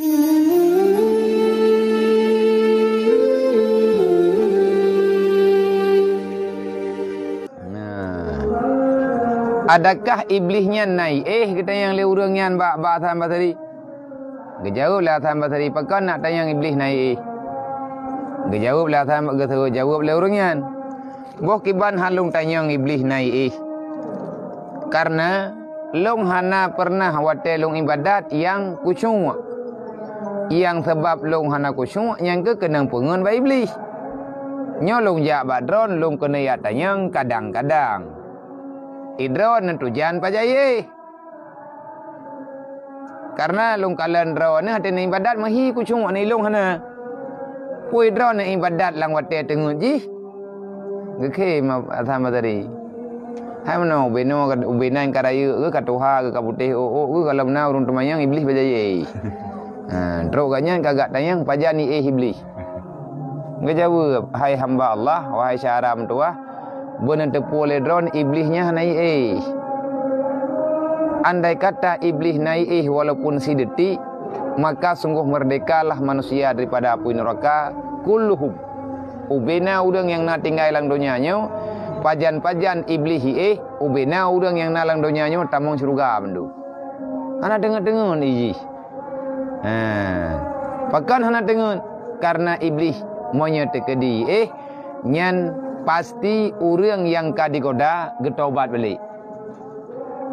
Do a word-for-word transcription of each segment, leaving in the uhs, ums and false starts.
Nah. Adakah Iblih nyan na iéh geutanyong lé ureuëng nyan bak, bak Hasan Basri? Geujaweueb lé Hasan Basri, "Pakon nak tanyong Iblih na iéh?" Geujaweueb lé Hasan, geuseuôt jaweueb lé ureuëng nyan, "Boh kiban han lôn tanyong Iblih na iéh. Kareuna lôn hana peureunah watée lôn iébadat nyang khusyuk. Nyang sabab lôn hana khusyuk nyan keuh keunong peungeut bak Iblih. Nyoe lôn jak bak droeneuh, lôn keuneuk jak tanyong kadang-kadang. I droeneuh tujan pajan iéh. Kareuna lôn kalon droeneuh watée neuiébadat meuhi khusyuk, nilôn hana. Peue droeneuh iébadat lam watée teungeut jih?" Geukheun Hasan Basri, "Hai meunoe, ubé nyoe ka, ubé nyan ka rayeuk, geuh ka tuha, geuh ka putéh ôk-ôk, geuh ka lom na ureuëng teumanyong Iblih pajan iéh." Ha, trok gobnyan ka geutanyong pajan iéh Iblih. Geujaweueb, "Hai hamba Allah, wahai syedara meutuwah, beuneuteupeue lé droeneuh Iblih nyan hana iéh. Andai kata Iblih na iéh walaupun sidetik, maka sunggoh meurdehkalah manusia daripada apui neuraka kulluhum. Ubé na ureuëng nyang na tinggai lam donya nyoe, pajan-pajan Iblih iéh, ubé na ureuëng nyang na lam donya nyoe tamong syeuruga mandum." Hana deungon-deungon jih. Ha. Pakon hana deungon? Kareuna Iblih meunyoe teukeudi iéh, nyan pasti ureuëng nyang ka digoda geutobat balék.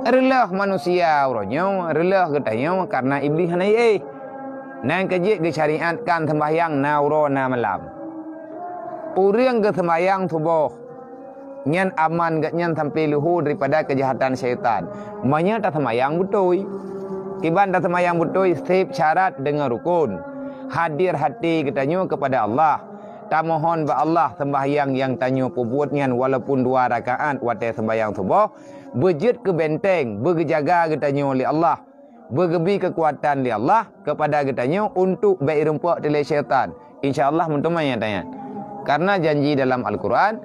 Reuloh manusia uroe nyoe, reuloh geutanyoe kareuna Iblih hana iéh. Nyan keuh jeuet geusyariatkan seumbahyang na uroe na malam. Ureuëng geuseumbahyang suboh, nyan aman gobnyan sampoe luho daripada keujahatan syaitan. Meunyoe taseumayang beutôi. Kiban taseumayang beutôi, seb syarat deungon rukon. Hadir até geutanyoe keupada Allah. Tamohon bak Allah seumbahyang nyang tanyoe peubuet nyan walaupun dua rakaat watée seumbahyang suboh, beujeuet keu benteng, beugeujaga geutanyoe lé Allah. Beugeubi keukuatan lé Allah keupada geutanyoe untuk bék jirumpok dilé syaitan. Insya Allah meuteumé nyang tanyan. Kareuna janji dalam Al-Quran,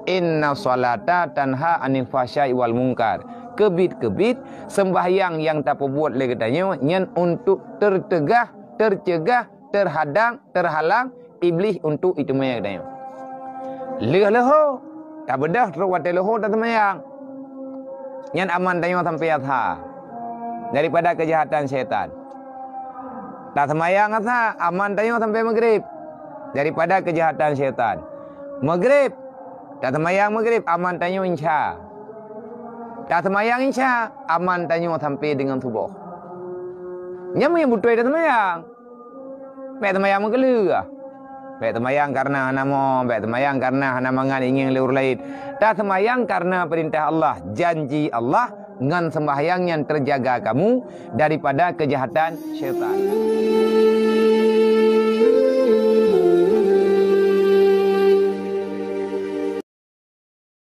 "Inna salata tanha anil fahsya'i wal munkar." Keubiet-keubiet, seumbahyang nyang tapeubuet lé geutanyoe nyan untuk teuteugah, teuceugah, teuhadang, teuhalang Iblih untuk iteumé geutanyoe. Lheueh luho, tabeudôh trok watée luho taseumayang. Nyan aman tanyoe sampoe asha daripada keujahatan syaitan. Taseumayang asha, aman tanyoe sampoe maghrib daripada keujahatan syaitan. Maghrib, taseumayang maghrib, aman tanyoe isya. Taseumayang isya, aman tanyoe sampoe deungon suboh. Nyan meunyoe beutôi taseumayang. Bék teumayang meukeuleuh. Bék teumayang kareuna hana mo, bék teumayang kareuna hana mangat ingieng lé ureuëng laén. Taseumayang kareuna peurintah Allah, janji Allah, ngon seumbahyang nyan teujaga kamu daripada keujahatan syaitan.